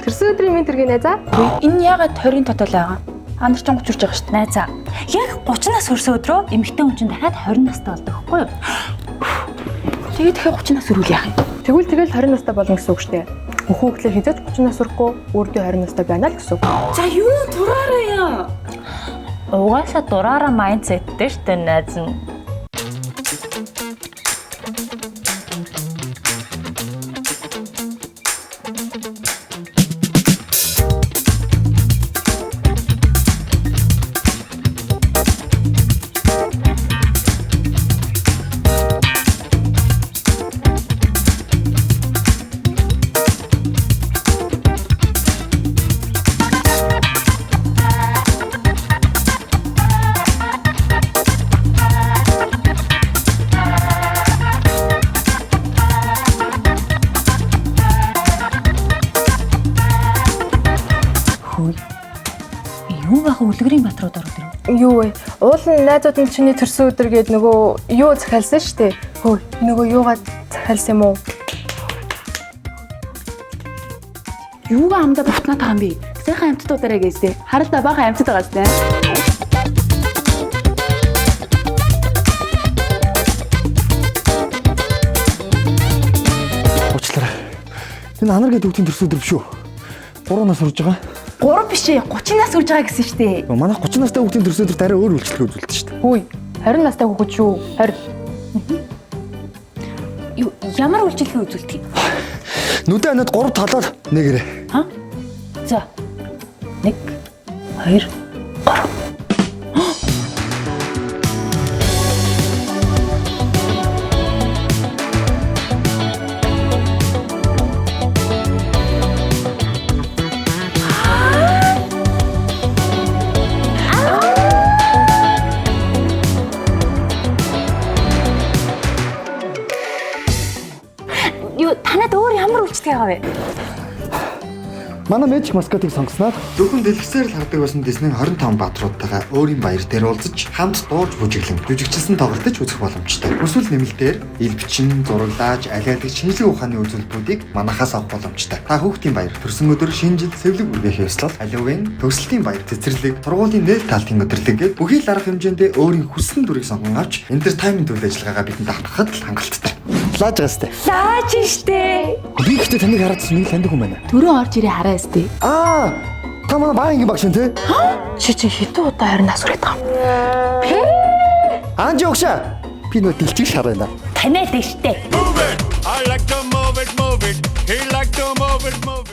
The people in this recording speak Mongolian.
Төрсөн өдрийн мэнд төргий найзаа. Энэ яагаад 20-ын тотол байгаа? Андар ч 30 хүрч байгаа шүү дээ. Найзаа. Яг 30 нас хүрсэн өдрөө эмэгтэй хүн чинь дахиад 20 настай болдог хгүй юу? Тэгээд дахиад 30 нас хүрвэл яах юм? Тэгвэл тэгэл 20 настай болно гэсэн үг шүү дээ. Хүүхдлээ хизээч 30 нас хүрэхгүй үрдээ 20 настай байна л гэсэн үг. За юу дураараа яа? Угаасаа дураараа майндсеттэй шүү дээ найз нь. Хөөе. Юу байх үлгэрийн батрууд ороод ирв. Юу вэ? Уул нь найзууд нь чиний төрсөн өдөр гээд нөгөө юу захиалсан шүү дээ. Хөө нөгөө юугаа захиалсан юм уу? Юугаа амдаа бутнаад байгаа юм бэ? Сайхан амьтдуудаараа гээстэй. Харалта баахан амьтад байгаа сте. Уучлаарай. Энэ анар гэдэг хүүхдийн төрсөн өдөр биш үү? 3 нас хүрж байгаа. 3 биш ээ, 30 нас хүрж байгаа гэсэн шүү дээ. Манайх 30 настай хүүхдийн төрсөн өдөрт арай өөр үйлчлэг үзүүлдэг шүү дээ. Хөөе 20 настай хүүхэд шүү. 20. Юу ямар үйлчилгээ үзүүлдэг юм? Нүдэ анаад 3 талаар нэгэрээ. Ха? За. 1 2 3. Юу танад өөр ямар үйлчлэг байгаа вэ? Манай Magic Mascot-ыг сонгосноор зөвхөн дэлгэцээр л хардаг байсан Disney 25 бааtruудтайгаа өөрийн баяр дээр уулзаж хамт дууж бүжиглэн жүжигчилсэн тоглолтож үзэх боломжтой. Хүсвэл нэмэлтээр ил бичин, зураглааж, алиадаг шинжлэх ухааны үзүүлбэрүүдийг манахаас авах боломжтой. Та хүүхдийн баяр, төрсөн өдөр, шинэ жил, сэвлэг үргээх ёслол, Halloween, төгсөлтийн баяр, цэцэрлэг, сургуулийн нээлт таалтын өдөрлөг гээд бүхий л арга хэмжээндээ өөрийн хүссэн дүрийг сонгон авч entertainment үйл ажиллагаагаа бидэнд автахад л хангалттай. Лааж байгаа сте. Лааж штэ. Би ихтэй таныг хараадсан нэг л таньдаг хүн байна. Төрөө орж ирээ хараа сте. Аа, та манай баа ангийн багш юм те? Чи чи хэдэн удаа 20 нас хүрээд байгаа юм? Анжи өгшөө. Би нөө дэлжиг шараа байна. Таниад штэ. Move it. I like to move it, move it. He like to move it, move it.